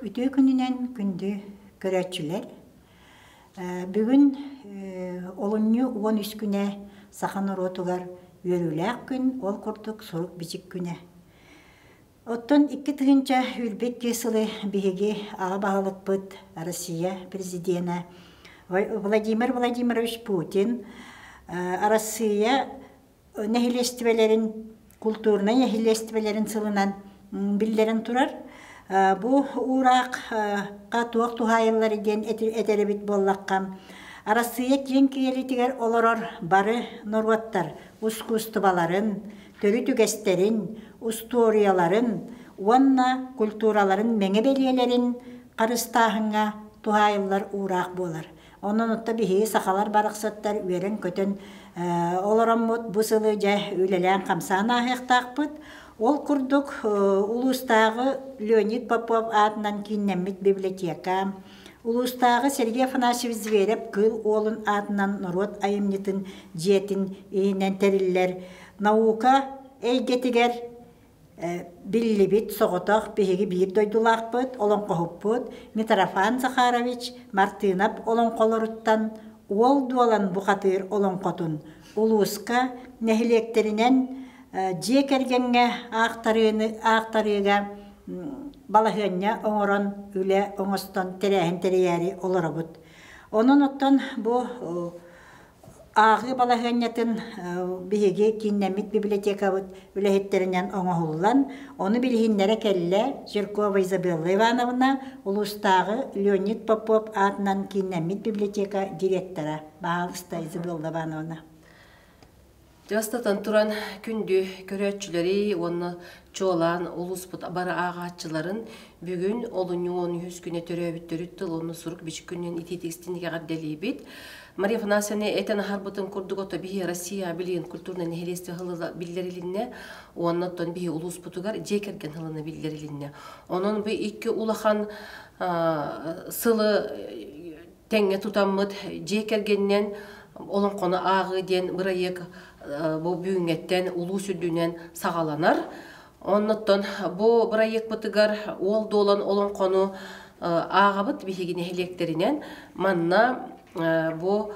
Үтүө күнүнэн күндү көрөөччүлэр! Бүгүн олунньу 13 күнэ саха норуотугар үөрүүлээх күн, ол курдук сурук-бичик күнэ. Оттон 2022 сылы биһиги аҕа баһылыкпыт Россия президенэ Владимир Владимирович Путин Арассыыйа нэһилиэстибэлэрин, култуурунай нэһилиэстибэлэрин сылынан биллэрэн турар. Бу уураахха туох туһаайыллар диэн этэр эбит буоллахха, Арассыыйа киэҥ киэлитигэр олорор бары норуоттар ускуустубаларын, төрүт үгэстэрин, устуоруйаларын уонна культураларын мэҥэ бэлиэлэрин харыстааһыҥҥа туһаайыллар уураах буолар. Онон отто биһиги сахалар барахсаттар үөрэн-көтөн олороммут бу сылы дьэ үлэлээн-хамсаан ааһыахтаахпыт. Ол курдук улуустааҕы Леонид Попов аатынан кииннэммит библиотека, улуустааҕы Сергей Афанасьевич Зверев-Кыыл Уолун аатынан норуот айымньытын дьиэтин иһинэн тэриллэр наука эйгэтигэр биллибит соҕотох биһиги биир дойдулаахпыт, олоҥхоһуппут Митрофан Захарович Мартынов олоҥхолоруттан Уол Дуолан бухатыыр олоҥхотун улууска нэһилиэктэринэн дьиэ кэргэҥҥэ аахтарыыны аахтарыыга балаһыанньа оҥорон үлэ оҥостон тэрээһин тэрийээри олоробут. Онон оттон бу Ааҕыы балаһыанньатын биһиги кииннэммит библиотекабыт үлэһиттэринэн оҥоһуллан, ону билиһиннэрэ кэллэ Жиркова Изабелла Ивановна, улуустааҕы Леонид Попов аатынан кииннэммит библиотека директора. Баһаалыста, Изабелла Ивановна. Бастатан туран, күндү көрөөччүлэри уонна чуолаан улууспут бары ааҕааччыларын бүгүн олунньу 13 күнэ төрөөбүт төрүт тыл уонна сурук-бичик күнүнэн итиитик-истиҥник эҕэрдэлиибит. Мария Афанасьевна этэн аһарбытын курдук ото биһи Россия билигин культурнай нэһилиэстибэ сылы биллэрилиннэ уонна оттон биһи улууспутугар дьиэ кэргэн сылына биллэрилиннэ. Онон бу икки улахан сылы тэҥҥэ тутаммыт дьиэ кэргэнинэн олоҥхону ааҕыы диэн бырайыак бу бүгүҥҥэттэн улуус үрдүнэн саҕаланар. Оннуттан бу бырайыакпытыгар уол дуолан олоҥхону ааҕабыт биһиги нэһилиэктэринэн. Манна бу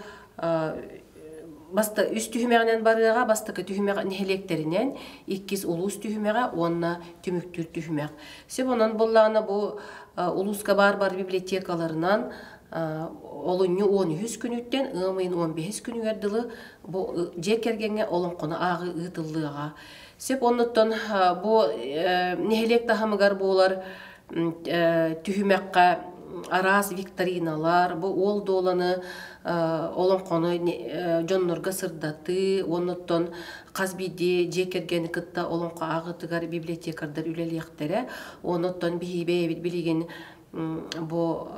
баста үс түһүмэҕинэн барыаҕа, бастакы түһүмэх нэһилиэктэринэн, иккис улуус түһүмэҕэ уонна түмүктүүр түһүмэх. Сөп онон буоллаҕына бу улууска баар бар библиотекаларынан олунньу 13 күнүттэн ыам ыйын 15 күнүгэр дылы бу дьиэ кэргэҥҥэ олоҥхону ааҕыы ыытыллыаҕа. Сөп оннуттан бу нэһилиэк таһымыгар буолар түһүмэххэ араас викториналар, бу уол дуоланы олоҥхону дьоннорго сырдатыы, оннуттан хас биирдии дьиэ кэргэни кытта олоҥхо ааҕыытыгар библиотекардар үлэлиэхтэрэ. Оннуттан биһиги бэйэбит билигин бу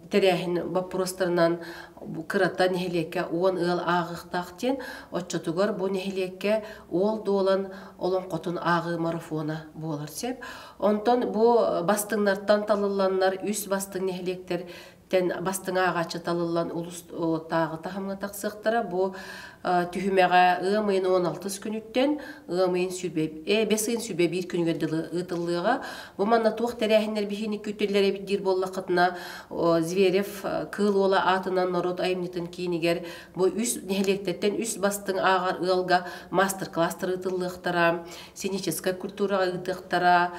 тэрээһин боппуруостарынан кырата нэһилиэккэ 10 ыал ааҕыахтаах диэн, оччотугар бу нэһилиэккэ уол дуолан олоҥхотун ааҕыы марафона буолар сөп. Онтон бу бастыҥнартан талылланнар үс бастыҥ нэһилиэктэр тэн бастыҥ ааҕааччы талыллан улуустааҕы таһымҥа тахсыахтара. Бу түһүмэҕэ ыам ыйын 16 күнүттэн ыам ыйын бэс ыйын 21 күнүгэр дылы ыытыллыаҕа. Бу манна туох тэрээһиннэр биһиини күүтүллэр эбит диир буоллаххытына, Зверев Кыыл Уола аатынан норуот айымньытын киинигэр бу үс нэһилиэктэртэн үс бастыҥ ааҕар ыалга мастер-класстар ыытыллыахтара, сценическай культураҕа ыытыахтара,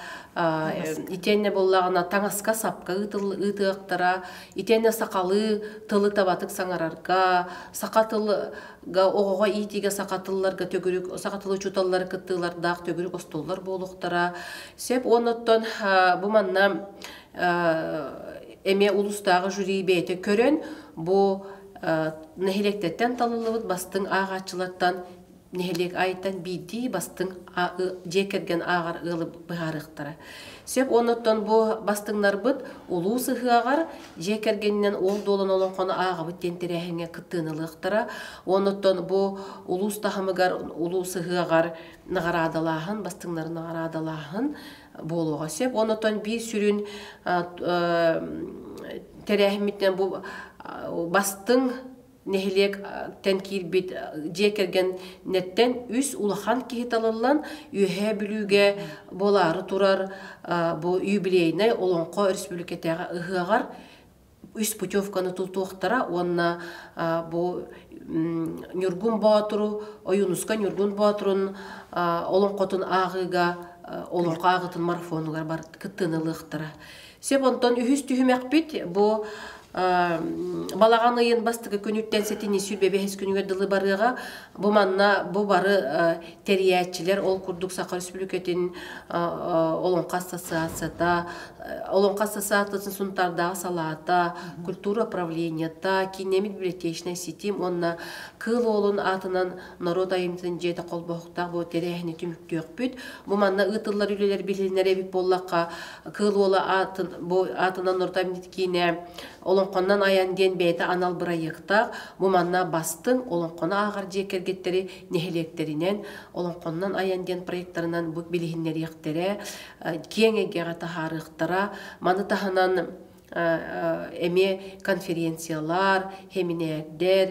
итиэннэ буоллаҕына таҥаска-сапка ыытыахтара, итиэннэ сахалыы тылы табатык саҥарарга, саха тылга оҕоҕо иитиигэ саха тылларга төгүрүк саха тылы учууталлары кыттыылардаах төгүрүк остуоллар буолуохтара. Сөп уонна бу манна эмиэ улуустааҕы жюри бэйэтэ көрөн бу нэһилиэктэртэн талыллыбыт бастыҥ ааҕааччылартан нэһилиэк айыттан биирдии бастыҥ дьиэ кэргэн ааҕар ыалы быһаарыахтара. Сөп оннуттан бу бастыҥнарбыт улуус ыһыаҕар дьиэ кэргэнинэн уол дуолан олоҥхону ааҕабыт диэн тэрээһиҥҥэ кыттыыны ылыахтара. Оннуттан бу улуус таһымыгар улуус ыһыаҕар наҕараадалааһын, бастыҥнары наҕараадалааһын буолуоҕа сөп. Оннуттан биир сүрүн тэрээһиммитинэн бу бастыҥ. нэһилиэктэн киирбит дьиэ кэргэннэртэн үс улахан киһи талыллан Үөһээ Бүлүүгэ буолаары турар бу юбилейнай Олоҥхо Өрөспүүбүлүкэтээҕи ыһыаҕар үс путевканы тутуохтара уонна бу Ньургун Боотуру, Ойуунуска Ньургун Боотурун олоҥхотун ааҕыыга олоҥхо ааҕыытын марафонугар бар кыттыыны ылыахтара. Сөп онтон үһүс түһүмэхпит бу балаҕан ыйын бастакы күнүттэн сэтинньи 25 күнүгэр дылы барыаҕа. Бу манна бу бары тэрийээччилэр ол курдук Саха Республикатын Олоҥхо ассоциацията, Олоҥхо ассоциациятын Сунтаардааҕы салаата, культура управлениета, кииннэммит библиотечнай ситим уонна Кыыл Уолун аатынан норуот айымньытын дьиэтэ холбоһуктаах бу тэрээһини түмүктүөхпүт. Бу манна ыытыллар үлэлэр билинэр эбит буоллахха, Кыыл Уола аатын, бу аатынан норуот айымньыт киинэ Олоҥхоннон айан диэн бэйэтэ анал бырайыактаах. Бу манна бастыҥ олоҥхону ааҕар дьиэ кэргэттэри нэһилиэктэринэн Олоҥхоннон айан диэн проектарынан бу билиһиннэриэхтэрэ, киэҥ эйгэҕэ таһаарыахтара. Маны таһынан эмиэ конференциялар, сэминээрдэр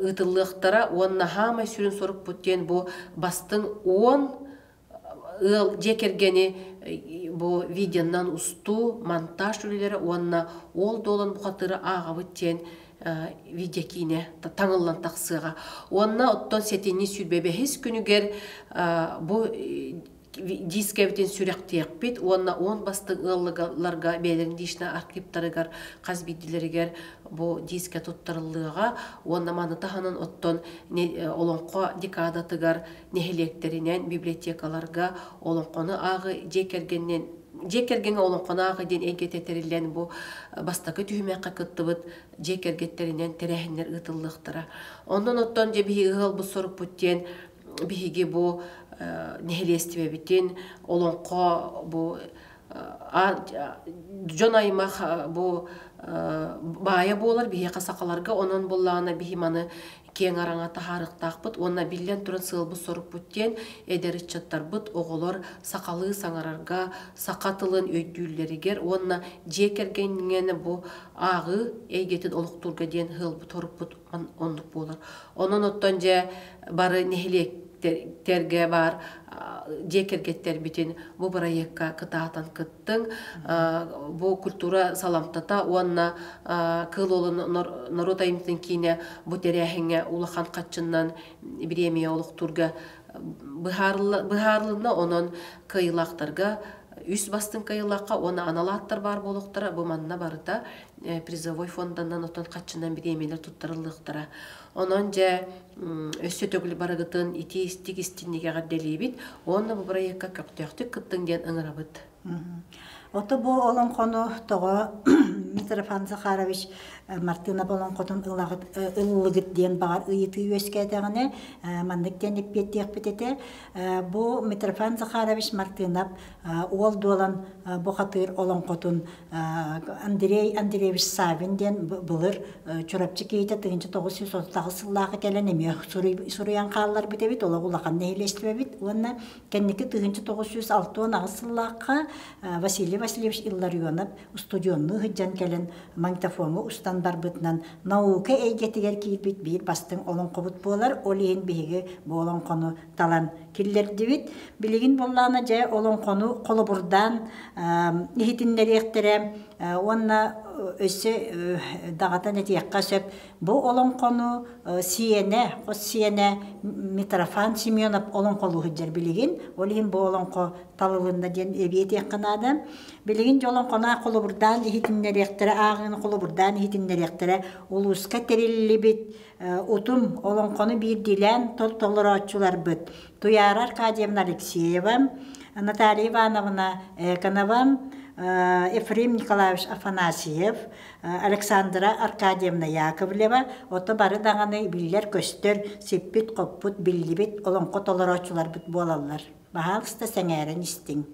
ыытыллыахтара уонна хаамай сүрүн сорукпут диэн бу бастыҥ 10 ыал дьиэ кэргэни бу видеонан устуу, монтаж үлэлэрэ уонна уол дуолан бухатыыры ааҕабыт диэн видеокиинэ таҥыллан тахсыаҕа. Уонна оттон сэтинньи 25 күнүгэр бу дискэбитин сүрэхтиэхпит уонна 10 бастыҥ ыалларга бэйэлэрин личнэй архивтарыгар хас биирдилэригэр бу дискэ туттарыллыаҕа уонна маны таһынан оттон олоҥхо декадатыгар нэһилиэктэринэн библиотекаларга олоҥхону ааҕыы дьиэ кэргэнинэн дьиэ кэргэҥҥэ олоҥхону ааҕыы диэн эйгэтэ тэриллэн бу бастакы түһүмэххэ кыттыбыт дьиэ кэргэттэринэн тэрээһиннэр ыытыллыахтара. Онон оттон дьэ биһиги ыалбыт сорукпут диэн биһиги бу нэһилиэстибэбитин олоҥхо бу дьон аймах бу баайа буолар биһиэхэ сахаларга онон буоллаҕына биһи маны киэҥ араҥа таһаарыахтаахпыт уонна биллэн туран сыалбыт-сорукпут диэн эдэр ыччаттарбыт оҕолор сахалыы саҥарарга саха тылын өйдүүллэригэр уонна дьиэ кэргэҥҥэ бу ааҕыы эйгэтин олохтуурга диэн сыалбыт-сорукпут оннук буолар. Онон оттон дьэ бары нэһилиэктэргэ баар дьиэ кэргэттэрбитин бу бырайыакка кытаатан кыттыҥ. Бу культура саламтата уонна Кыыл Уолун норуот айымньытын киинэ бу тэрээһиҥҥэ улахан хаччыннан бириэмийэ олохтуурга быһаарылынна. Онон кыайыылаахтарга үс бастыҥ кыайыылаахха уонна анал ааттар баар буолуохтара. Бу манна барыта призовой фонданан оттон хаччынан бириэмийэлэр туттарыллыахтара. Онон дьэ өссө төгүл барыгытын ити истик истинник эҕэрдэлиибит уонна бу бырайыакка көхтөөхтүк кыттыҥ диэн ыҥырабыт. Ото бу олоҥхону тоҕо Митрофан Захарович Мартынов олоҥхотун ылаҕыт ыллыгыт диэн баҕар ыйытыы үөскээтэҕинэ маннык диэн эппиэттиэхпит этэ. Бу Митрофан Захарович Мартынов уол дуолан бухатыыр олоҥхотун Андрей Андреевич Савин диэн былыр Чурапчы киһитэ 1938 сыллаахы кэлэн эмиэ суруйан хаалларбыт эбит, олох улахан нэһилиэстибэбит уонна кэнники 1968 сыллаахха Василий Васильевич Илларионов устудьуоннуу сылдьан кэлэн магнитофоҥҥа устан барбытынан наука эйгэтигэр киирбит биир бастыҥ олоҥхобут буолар. Ол иһин биһиги бу олоҥхону талан киллэрдибит. Билигин буоллаҕына дьэ олоҥхону холобурдаан иһитиннэриэхтэрэ уонна өссө даҕатан этиэххэ сөп. Бу олоҥхону сиэнэ, хос сиэнэ Митрофан Семенов олоҥхолуу сылдьар билигин. Ол иһин бу олоҥхо талылынна диэн эбии этиэххэ наада. Билигин дьэ олоҥхону холобурдаан иһитиннэриэхтэрэ, ааҕыыны холобурдаан иһитиннэриэхтэрэ. Улууска тэриллибит Утум олоҥхону биирдиилээн толорооччуларбыт Туйаара Аркадьевна Алексеева, Наталья Ивановна Эконова, Ефрем Николаевич Афанасьев, Александра Аркадьевна Яковлева ото бары даҕаны биллэр-көстөр, сиппит-хоппут, биллибит олоҥхо толорооччуларбыт буолаллар. Баһаалыста сэҥээрэн истиҥ.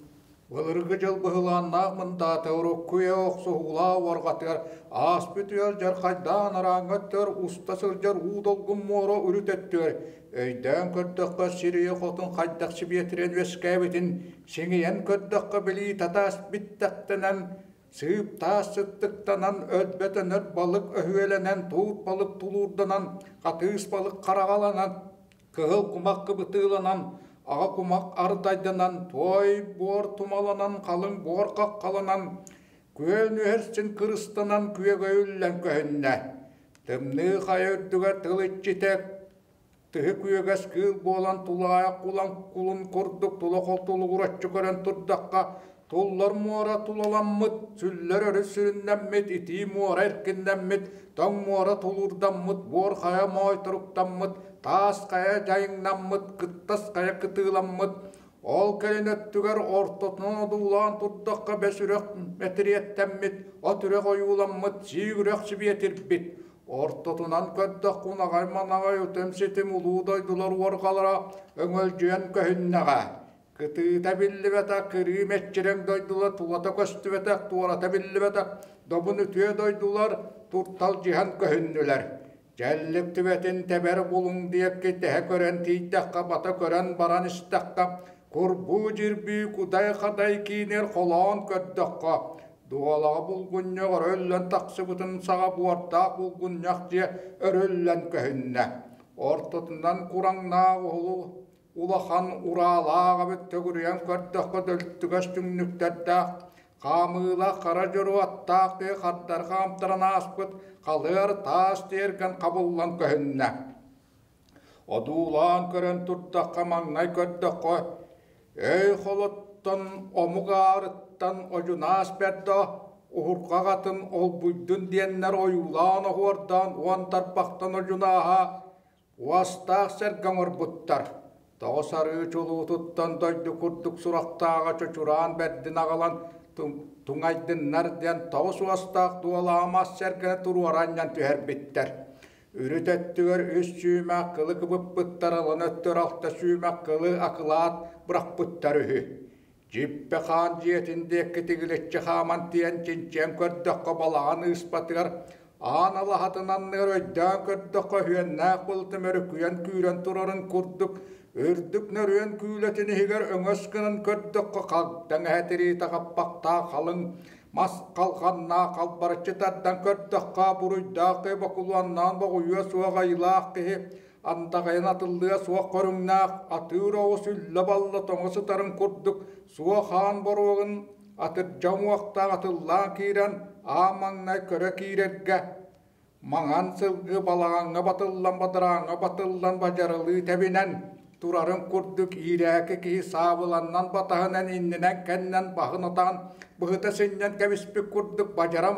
Былыргы дьыл быһылааннаах мындаата урукку үйэ охсуһуулаах уорҕатыгар ааспыт үөр дьархайдаан арааҥҥа өттүгэр уста сылдьар уу долгун муора үрүт өттүгэр өйдөөн көрдөххө сир ийэ хотун хайдах сибиэтирэн үөскээбитин сиҥийэн көрдөххө билии татаас биттэхтэнэн. Сыып таас сыттыктанан, өлбөтөнөр балык өһүөлэнэн, туут балык тулуурданан, хатыыс балык хараҕаланан, кыһыл кумах кыбытыыланан, аҕа кумах ардайданан, туой буор тумаланан, халыҥ буор хаххаланан, күөл нүһэрсин кырыстанан күөгөйүллэн көһүннэ. Тымныы хайа үрдүгэр тыл иччитэ Тыһы күөгэс кыыл буолан тулаайах кулан кулун курдук тула холтулугураччы көрөн турдахха, туллар муора тулаламмыт, сүллэр өрүс сүрүннэммит, итии муора эркиннэммит, тоҥ муора тулуурдаммыт, буор хайа моойторуктаммыт, таас хайа дьайыҥнаммыт, кыттас хайа кытыыламмыт, ол кэлин өттүгэр ортотунан одуулаан турдахха бэс үрэх мэтириэттэммит, от үрэх ойууламмыт, сиик үрэх сибиэтирбит, Ортотунан көрдөххүн аҕай-манаҕай утум-ситим улуу дойдулар уорҕалара өҥөлдьүйэн көһүннэҕэ. Кытыыта биллибэтэх кырыы мэччирэҥ дойдулар тулата көстүбэтэх туората биллибэтэх добун үтүө дойдулар турталдьыһан көһүннүлэр. Дьэллик түбэтин тэбэр булуҥ диэки тэһэ көрөн тиийдэххэ бата көрөн баран истэххэ курбуу дьирбии кудай-хадай киинэр холоон көрдөххө Дуолаҕа булгунньах өрөллөн тахсыбытын саҕа буордаах булгунньах дьиэ өрүллэн көһүннэ. Ортотунан кураҥнаах уһулу улахан ураалаах эбит төгүрүйэн көрдөххө дөлтүгэс түҥнүктэрдээх, хаамыылаах хара дьоруоттаах тыа хардар хаамтаран ааспыт халыар таас тиэргэн хабыллан көһүннэ. Одуулаан көрөн турдахха маҥнай көрдөххө, өй холоттон омук аарыттан одьунаас бэрдэ уһурҕаҕатын олбуйдун диэннэр ойуулаан оһуордаан уон тарбахтан одьунааһа уостаах сэргэ оҥорбуттар. Тоҕо сарыы чулуутуттан дойду курдук сурахтааҕа чочураан бэрдин аҕалан туҥайдыннар диэн тоҕус уостаах дуолаамас сэргэни туруора анньан түһэрбиттэр. Үрүт өттүгэр үс сүүмэх кылы кыбыппыттар, алын өттүгэр алта сүүмэх кылы акылаат бырахпыттар үһү. Дьиппэ хаан дьиэтин диэки тигиличчи хааман тиийэн чинчийэн көрдөххө балаҕан ыыспатыгар аан алаһатын анныгар өйдөөн көрдөххө үһүөннээх былытым өрүкүйэн күүрэн турарын курдук үрдүк нөрүөн күүлэтин иһигэр өҥөс гынан көрдөххө хагдаҥ эһэ тириитэ хаппахтаах халыҥ Мас халҕаннаах халбарыччы тардан көрдөххө, буруйдаах киһи бокулуоннаан боҕуйуо суох айылаах киһи андаҕайын атыллыа суох көрүҥнээх атыыр оҕус үллэ-балла тоҥо сытарын курдук суох аан боруогун атырдьа уҥуохтаах атыллаан киирэн аан маҥнай көрө киирэргэ Маҥан сылгы балаҕаҥҥа батыллан бадарааҥҥа батыллан бадьаралыы тэбинэн, турарын курдук иирээки киһи саабыланнан батаһынан иннинэн-кэннинэн баһын атаан быһыта сынньан кэбиспит курдук бадьара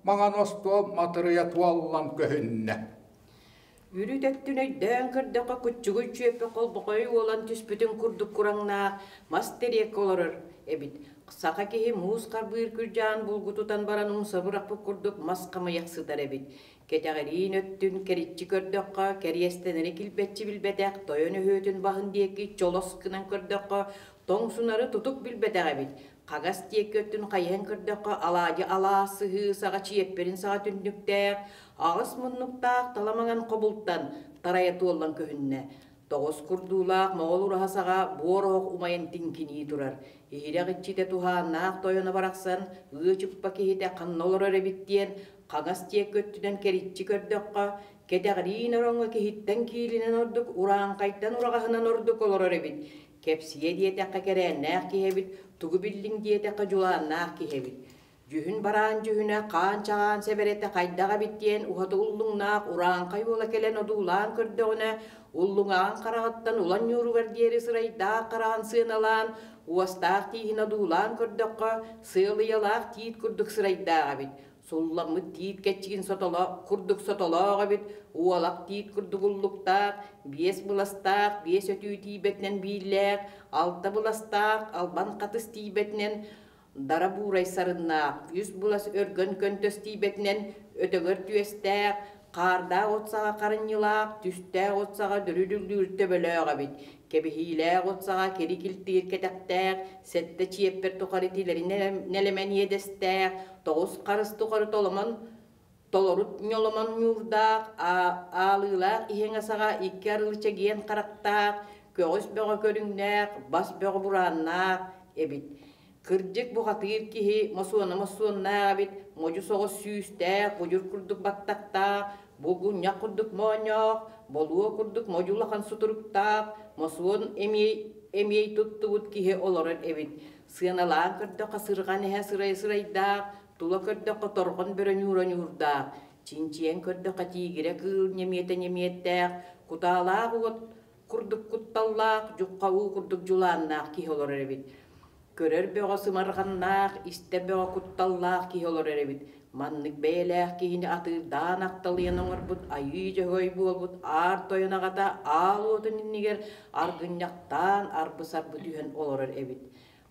маҥан остуол матырыйа туоллан көһүннэ. Үрүт өттүн өйдөөн көрдөххө куччугуй чүөппэ холбохой уолан түспүтүн курдук кураҥнаах мас тэриэккэ олорор эбит. Саха киһи муус харбыыр күрдьэҕин булгутутан баран умса бырахпыт курдук мас хамыйах сытар эбит. Кэтэҕириин өттүн кэриччи көрдөххө, кэриэстэнэри килбэччи билбэтэх тойон өһүөтүн баһын диэки чолос гынан көрдөххө, тоҥсунары тутук билбэтэх эбит. Хагас диэки өттүн хайыһан көрдөххө, алаадьы алаас сыһыы саҕа чиэппэрин саҕа түннүктээх, аҕыс муннуктаах тала маҥан хобултан тарайа туоллан көһүннэ. Тоҕус курдуулаах моҕол ураһа саҕа буор оһох умайан тиҥкинии турар. Иһирэх иччитэ туһааннаах тойоно барахсан ыы чыппа киһитэ ханна олорор эбит диэн хаҥас диэки өттүнэн кэриччи көрдөххө, кэтэҕириин ороҥҥо киһиттэн киилинэн ордук урааҥхайтан ураҕаһынан ордук олорор эбит. Кэпсиэ диэтэххэ кэрээннээх киһи эбит, тугу биллиҥ диэтэххэ дьулааннаах киһи эбит. Дьүһүн бараан дьүһүнэ хаан-чаҕаан сэбэрэтэ хайдах эбит диэн уһаты уллуҥнаах урааҥхай уола кэлэн одуулаан көрдөҕүнэ, уллуҥаҕын хараҕыттан улан ньууругар диэри сырайдаах хараҕын сыаналаан, уостаах тииһин одуулаан көрдөххө, сыалыйалаах тиит курдук сырайдаах эбит. Сулламмыт тиит кэччигин сотоло курдук сотолоох эбит, уолах тиит курдук уллуктаах, биэс быластаах, биэс өтүү тиийбэтинэн бииллээх, алта быластаах, албан хатыс тиийбэтинэн дара буурай сарыннаах, үс былас өргөн көнтөс тиийбэтинэн өтөгөр түөстээх, хаардаах от саҕа харынньылаах, түстээх от саҕа дөрүдүллүүр төбөлөөх эбит. Кэбиһиилээх от саҕа кири килтиир кэтэхтээх, сэттэ чиэппэр тухары тилэри нэлэмэн иэдэстээх, тоҕус харыс тухары толомон толору ньоломон ньуурдаах, аалыылаах иһиҥэ саҕа икки арылы чэгиэн харахтаах, көҕүс бөҕө көрүҥнээх, бас бөҕө бурааннаах эбит. Кырдьык бухатыыр киһи мосуона мосуоннаах эбит, модьу соҕус сүүстээх, будьур курдук баттахтаах, булгунньах курдук моонньоох, болуо курдук модьу улахан сутуруктаах, мосуон эмиэй эмиэй туттубут киһи олорор эбит. Сыаналаан көрдөххө сырҕан эһэ сырай сырайдаах, тула көрдөххө торҕон бөрө ньуура ньуурдаах, чинчийэн көрдөххө тиигирэ кыыл ньэмиэтэ ньэмиэттээх, кутаалаах уот курдук кутталлаах, дьухха уу курдук дьулааннаах киһи олорор эбит. Көрөр бөҕө сымарҕаннаах, истэр бөҕө кутталлаах киһи олорор эбит. Маннык бэйэлээх киһини атыырдаан ахталыйан оҥорбут айыы дьөһөгөй буолбут аар тойон аҕата аал уотун иннигэр аргынньахтаан арбы-сарбы түһэн олорор эбит.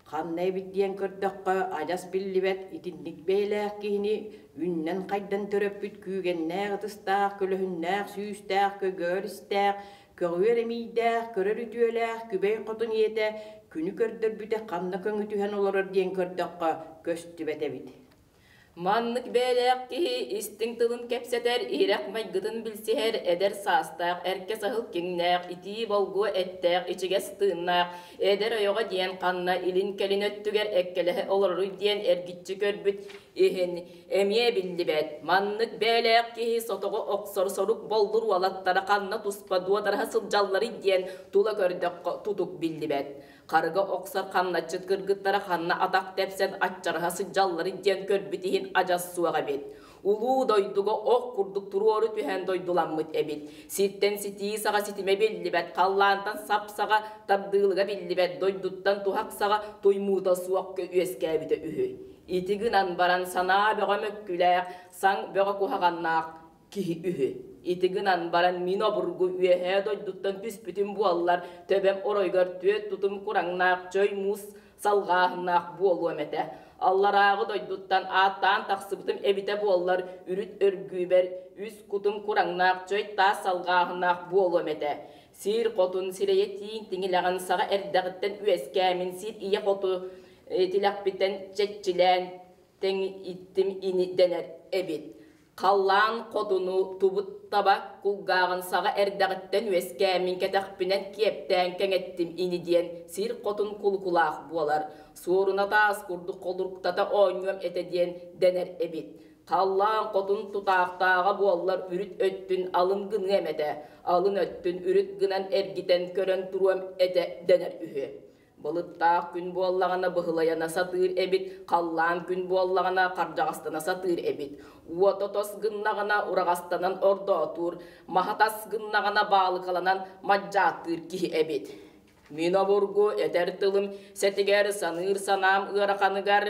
Ханна эбит диэн көрдөххө, адьас биллибэт итинник бэйэлээх киһини үннэн-хайдан төрөппүт күүгэннээх ытыстаах, көлөһүннээх, сүүстээх, көгөөр истээх, көҕүөр эмиийдээх, көрөр үтүөлээх күбэй хотун ийэтэ күнү көрдөрбүтэ ханна көҥүтүһэн олорор диэн көрдөххө, көстүбэт эбит. Маннык бэйэлээх киһи истиҥ тылын кэпсэтэр, иһирэх майгытын билсиһэр, эдэр саастаах, эркэ саһыл киҥнээх, итии болгуо эттээх, ичигэс тыыннаах, эдэр ойоҕо диэн ханна илин-кэлин өттүгэр эккэлэһэ олороруй диэн эргиччи көрбүт иһин эмиэ биллибэт. Маннык бэйэлээх киһи сотоҕо охсор сорук боллур уолаттара ханна туспа дуодараһа сылдьалларый диэн тула көрдөххө тутук биллибэт. Харыга охсор хамначчыт кыргыттара ханна атах тэпсэн аччарыһа сылдьалларын диэн көрбүт иһин адьас суох эбит. Улуу дойдуга ох курдук туруору түһэн дойдуламмыт эбит. Сиртэн ситии саҕа ситимэ биллибэт, халлаантан сап-саҕа тардыылыга биллибэт, дойдуттан туһах саҕа туймуута суох үөскээбитэ үһү. Ити гынан баран санаа бөҕө мөккүлээх, саҥ бөҕө куһаҕаннаах киһи үһү. Ити гынан баран мин обургу үөһээ дойдуттан түспүтүм буоллар, төбөм оройугар түөрт тутум кураҥнаах чөй муус салҕааһыннаах буолуом этэ. Алларааҕы дойдуттан ааттаан тахсыбытым эбитэ буоллар, үрүт өргүүбэр үс кутум кураҥнаах чөй таас салҕааһыннаах буолуом этэ. Сир хотун сирэйэ тииҥ тиҥилэҕин саҕа эрдэҕиттэн үөскээмин сир ийэ хоту тилэхпиттэн чэччилээн тэҥ иттим ини дэнэр эбит. Халлаан хотуну тубут таба кулгааҕын саҕа эрдэҕиттэн үөскээммин кэтэхпинэн киэптээн кэҥэттим ини диэн сир хотун кулукулаах буолар. Суоруна таас курдук холуруктата оонньуом этэ диэн дэнэр эбит. Халлаан хотун тутаахтааҕа буоллар үрүт өттүн алын гыныам этэ, алын өттүн үрүт гынан эргитэн көрөн туруом этэ дэнэр үһү. Былыттаах күн буоллаҕына быһылайана сатыыр эбит, халлаан күн буоллаҕына хардьаҕастана сатыыр эбит. Уота тос гыннаҕына ураҕастанан ордоотуур, маһа тас гыннаҕына баалыкаланан мадьааттыыр киһи эбит. Мин обургу этэр тылым сэтигэр саныыр санаам ыараханыгар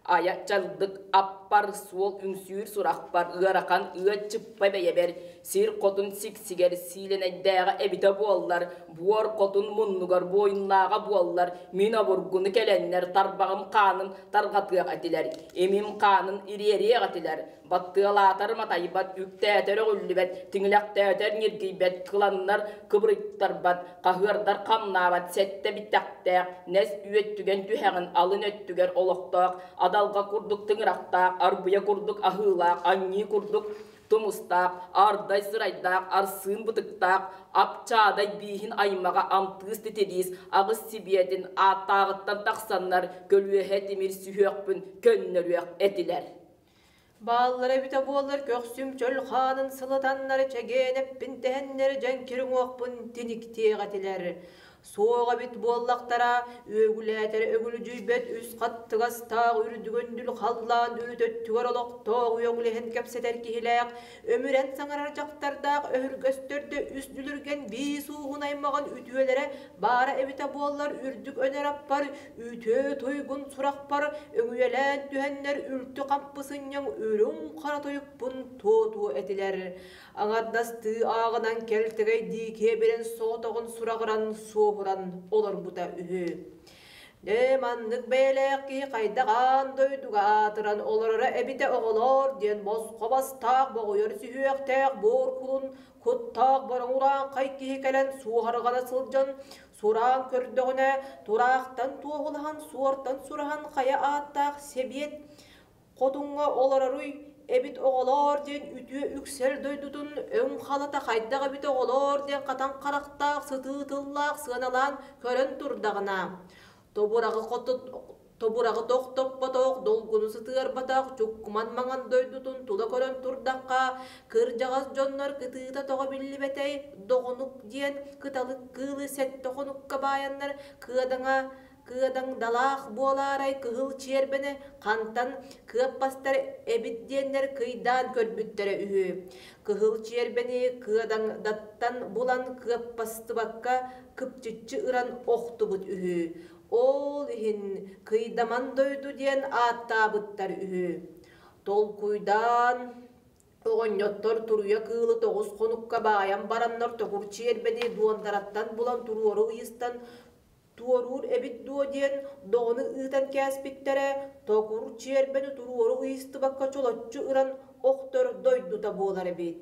айа чалдык аппар суол үҥсүүр сурахпар ыарахан ыа чыппа бэйэбэр сир хотун сиксигэр сиилэнэйдээҕэ эбитэ буоллар буор хотун муннугар буойуннааҕа буоллар мин обургуну кэлэннэр тарбаҕым хаанын тарҕатыах этилэр имим хаанын ириэриэх этилэр Баттыалаатар матайбат, үктээтэр өҕүллүбэт, тиҥилэхтээтэр ньиргийбэт, кыланнар кыбырыйтарбат, хаһыардар хамнаабат, сэттэ битэхтээх, нэс үөттүгэн түһэҕин алын өттүгэр олохтоох, адалҕа курдук тыҥырахтаах, арбыйа курдук аһыылаах, анньыы курдук тумустаах, ардай сырайдаах, арсыын бытыктаах, апчаадай бииһин аймаҕа амтыыс титириис, аҕыс сибиэтин ааттааҕыттан тахсаннар көлүөһэ тимир сүһүөхпүн көннөрүөх этилэр. Бааллара эбитэ буоллар көхсүм чөл хаанын сылатаннар чэгиэн эппин тэһэннэр дьэҥкир уҥуохпун тиниктиэх этилэр. Суох эбит буоллахтара, үөгүлээтэр өгүлдьүйбэт үс хаттыгастаах үрдүгүндүл халлаан үрүт өттүгэр олохтоох үөҥүлэһэн кэпсэтэр киһилээх, өмүрэн саҥарар дьахтардаах өһүргөстөрдө үс дүлүргэн биис ууһун аймаҕын үтүөлэрэ баара эбитэ буоллар үрдүк өнөр аппар үтүө туйгун сурахпар өҥүйэлээн түһэннэр үлтү хампы сынньаҥ үрүҥ хара тойукпун туотуо этилэр. Аҥардастыы ааҕынан кэлтэгэй киэбирэн соҕотоҕун сураҕыран суоһуран олорбута үһү. Дьэ, маннык бэйэлээх киһи хайдах аан дойдуга аатыран олороро эбитэ оҕолоор диэн босхо бастаах боҕуйар сүһүөхтээх буор кулун куттаах бороҥ-урааҥхай киһи кэлэн суоһарҕана сылдьан Сураан көрдөҕүнэ, тураахтан туоһулаһан, суортан сураһан хайа ааттаах сэбиэт хотуҥҥа олороруй эбит оҕолоор диэн үтүө үксэл дойдутун өҥ халата хайдах эбит оҕолоор диэн хатан харахтаах сытыы тыллаах сыаналаан көрөн турдаҕына, тобураҕы хоту Тобураҕы тохтоппотох, долгуну сытыарбатах чуккуман маҥан дойдутун тула көрөн турдахха, кырдьаҕас дьоннор кытыыта тоҕо биллибэтэй, доҕунук диэн кыталык кыылы сэттэ хонукка баайаннар кыадаҥа кыадаҥдалаах буолаарай кыһыл чиэрбэни хантан кыаппастар эбит диэннэр кыйдаан көрбүттэрэ үһү. Кыһыл чиэрбэни кыадаҥдаттан булан кыаппастыбакка кыпчыччы ыран охтубут үһү. Ол иһин Кыйдаман дойду диэн ааттаабыттар үһү. Толкуйдаан оҕонньоттор туруйа кыылы тоҕус хонукка баайан бараннар токур чиэрбэни дуондараттан булан туруору ыйыстан туоруур эбит дуо диэн доҕону ыытан кээспиттэрэ, токур чиэрбэни туруору ыйыстыбакка чолоччу ыран охтор дойдута буолар эбит.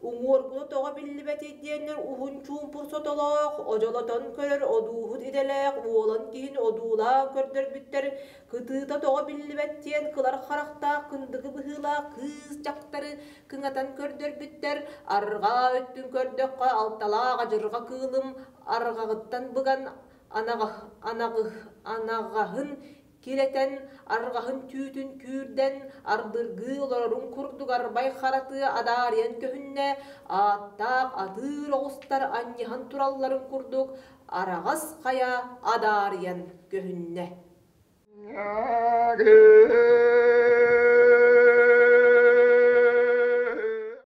Уҥуоргуну тоҕо биллибэтий диэннэр уһун чуумпур сотолоох, одьолотон көрөр одууһут идэлээх уолан киһини одуулаан көрдөрбүттэр, кытыыта тоҕо биллибэт диэн кылар харахтаах кындыгы быһыылаах кыыс дьахтары кыҥатан көрдөрбүттэр, арҕаа өттүн көрдөххө алталаах адьырҕа кыылым арҕаҕыттан быган анаҕаһын килэтэн, арҕаһын түүтүн күүрдэн, ардыргыы олорорун курдук арбай харатыа адаарыйан көһүннэ, ааттаах атыыр оҕустар анньыһан туралларын курдук араҕас хайа адаарыйан көһүннэ.